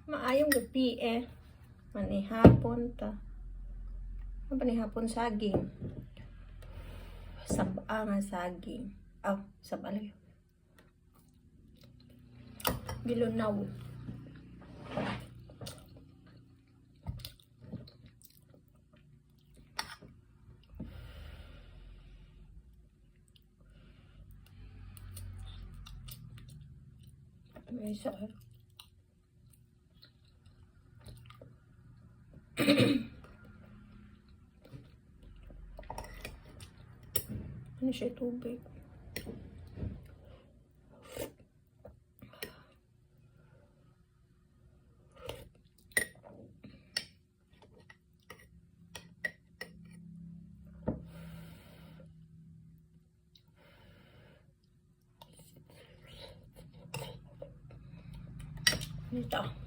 Maayong gabi eh. Manihapon ta. Ano ba nihapon saging? Saba nga saging. Aw, saba lang yun. Gilunaw. May isa eh. Ano siya, tubig? Dito.